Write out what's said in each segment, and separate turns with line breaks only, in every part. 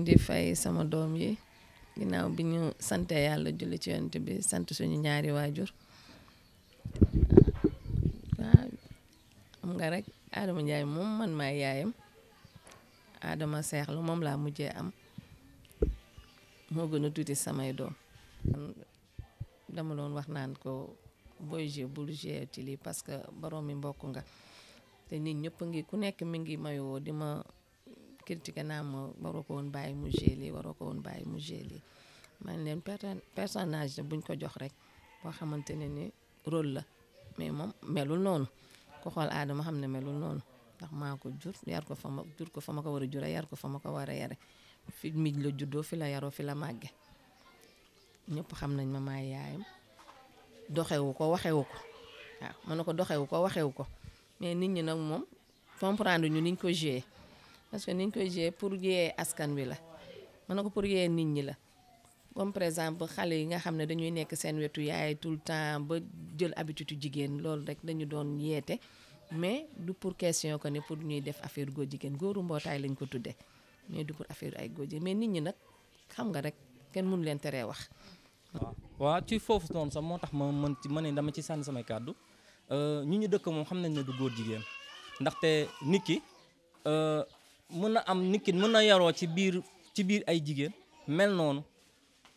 di fay sama doom yi ginnaaw bi ñu sante yàlla julli ci yonent bi sant suñu ñaari waajur waaw am nga rek Adama Ndiaye moom man maay yaayam Adama seexlu moom laa mujjee am moo gën a tuuti samay doom dama doon wax naan ko booy jeu bul jeu ci lii parce que borom mi mbokk nga te nit ñëpp ngi ku nekk mi ngi mayoo di ma critiquer naa ma waroo ko woon bàyyi mu jeu lii waroo ko woon bàyyi mu jeu lii man leen personnage buñ ko jox rek boo xamante ne ni rôle la mais moom melul noonu ko xool Adama xam ne melul noonu ndax maa ko jur yar ko fa ma jur ko fa ma ko war a jure yar ko fa ma ko war a yare fi mij la juddoo fi la yaroo fi la màgge ñëpp xam nañ ma maay yaayam doxewu ko waxewu ko waaw mën na ko doxewu ko waxewu ko mais nit ñi nag moom comprendre ñu niñ ko joué parce que niñ koy joué pour yee askan wi la mën na ko pour yee nit ñi la comme par exemple xale yi nga xam ne dañuy nekk seen wetu yaay tout le temps ba jël habitude jigéen loolu rek dañu doon yeete mais du pour question que ne pour ñuy def affaire góor jigéen góoru mbootaay lañ ko tuddee mais du pour affaire ay góor jigéen mais nit ñi nag xam nga rek kenn mënu leen teree wax.
waaw ci foofu noonu sax moo tax ma ne dama ci sànni samay kàddu ñu dëkk moom xam nañ ne du góor jigéen ndaxte nit ki mën na am nit ki mën na yaroo ci biir ay jigéen mel noonu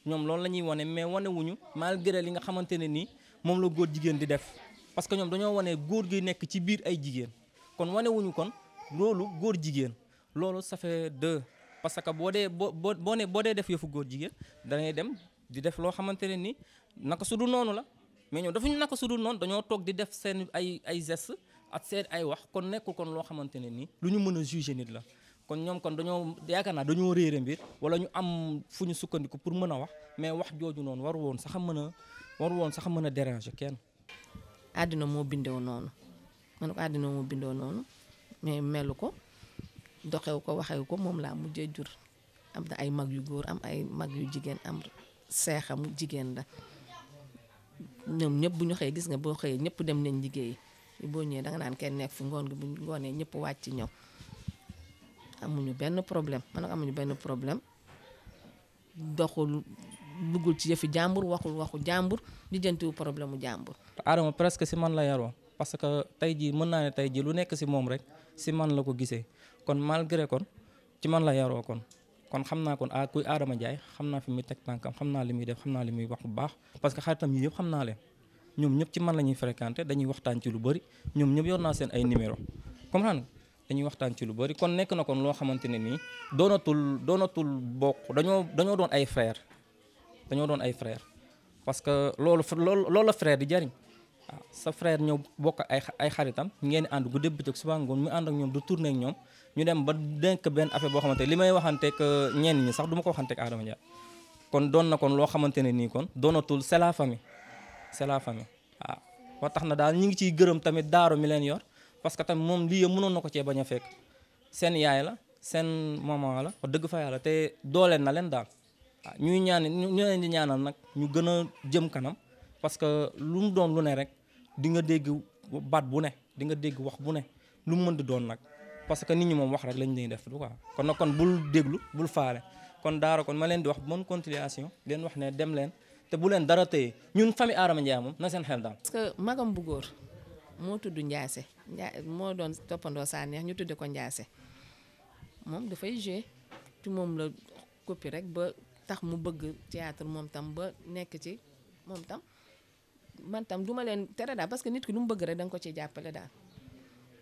ñoom loolu la ñuy wane mais wane wuñu malgré li nga xamante ne nii moom la góor jigéen di def parce que ñoom dañoo wane góor gi nekk ci biir ay jigéen kon wane wuñu kon loolu góor jigéen loolu ça fait deux parce que boo dee def yëfu góor jigéen dangay dem di def loo xamante ne ni naka su dul noonu la mais ñoom dafa ñu naka su dul noonu dañoo toog di def seen ay gestes ak seen ay wax kon nekkul kon loo xamante ne ni lu ñu mën a juger nit la kon ñoom kon dañoo yaakaar naa dañoo réere mbir wala ñu am fu ñu sukkandiku pour mën a wax mais wax jooju noonu waru woon sax a mën a déranger kenn.
àddina moo bindoo noonu man ko àddina moo bindoo noonu mais melu ko doxewu ko waxewu ko moom laa mujjee jur am na ay mag yu góor am ay mag yu jigéen am seexam jigéen la ñoom ñëpp bu ñu xëyee gis nga boo xëyee ñëpp dem nañ liggéeyi boo ñëwee danga naan kenn nekk fu ngoon gi bu ngoonee ñëpp wàcc ñëw amuñu benn problème man nag amuñu benn problème doxul duggul ci yëfi jàmbur waxu jàmbur lijjantiwu problème mu jàmbur.
Adama presque si man la yaroo parce que tey jii mën naa ne tey jii lu nekk si moom rek si man la ko gisee kon malgré kon ci man la yaroo kon xam naa kon kuy Adama Ndiaye xam naa fi muy teg tànkam xam naa li muy def xam naa li muy wax bu baax parce que xaritam yi yëpp xam naa leen ñoom ñëpp ci man la ñuy fréquenté dañuy waxtaan ci lu bëri ñoom ñëpp yor naa seen ay numéro comprendre dañuy waxtaan ci lu bëri kon nekk na kon loo xamante ne nii doonatul bokk dañoo doon ay frère parce que loolu la frère di jariñ waaw sa frère ñëw bokk ay xaritam ngeen di ànd guddi bëccëg suba ngoon mu ànd ak ñoom du tourner ak ñoom ñu dem ba denk benn affaire boo xamante li may waxanteeg ñenn ñi sax du ma ko waxanteeg Adama Ndiaye kon doon na kon loo xamante ne nii kon doonatul c'est la famille waaw ba tax na daal ñu ngi ciy gërëm tamit daaro mi leen yor parce que tamit moom lii mënoon na ko cee bañ a fekk seen yaay la seen maman la wax dëgg fa yàlla te dooleel na leen daal waaw ñu leen di ñaanal nag ñu gën a jëm kanam parce que lu mu doon lu ne rek di nga dégg baat bu ne di nga dégg wax bu ne lu mu mën di doon nag parce que nit ñi moom wax rek lañ lay def du quoi kon nag kon bul déglu bul faale kon daara kon ma leen di wax bonne continuation leen wax ne dem leen te bu leen dara tëye ñun famille Adama Ndiaye moom na seen xel daal.
parce que magam bu góor moo tudd Ndiasse moo doon toppandoo saa neex ñu tudde ko Ndiasse moom dafay jouer ci moom la copie rek ba tax mu bëgg théâtre moom tam ba nekk ci moom tam man tam du ma leen tere daal parce que nit ki lu mu bëgg rek da nga ko ciy jàppale daal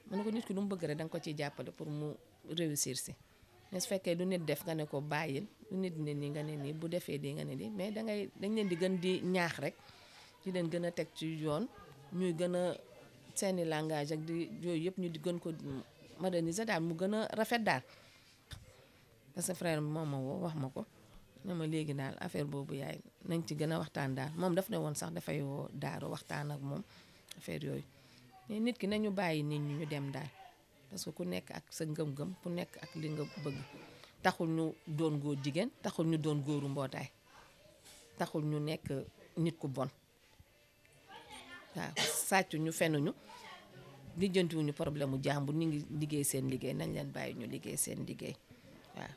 man ko nit ki lu mu bëgg rek da nga ko ciy jàppale pour mu réussir si mais su fekkee lu nit def nga ne ko bàyyil lu nit ne nii nga ne nii bu defee di nga ne nii mais dañ leen di gën di ñaax rek di leen gën a teg ci yoon ñuy gën a seeni langage ak di yooyu yëpp ñu di gën ko moderniser daal mu gën a rafet daal parce que frère moom ma woo wax ma ko ne ma léegi daal affaire boobu yaay nañ ci gën a waxtaan daal moom daf ne woon sax dafay woo daaro waxtaan ak moom affaire yooyu mais nit ki nañu bàyyi nit ñi ñu dem daal parce que ku nekk ak sa ngëm-ngëm ku nekk ak li nga bëgg taxul ñu doon góor jigéen taxul ñu doon góoru mbootaay taxul ñu nekk nit ku bon waaw sàccu ñu fenuñu lijjantiwuñu problème mu jàmbur ñu ngi liggéey seen liggéey nañ leen bàyyi ñu liggéey seen liggéey waaw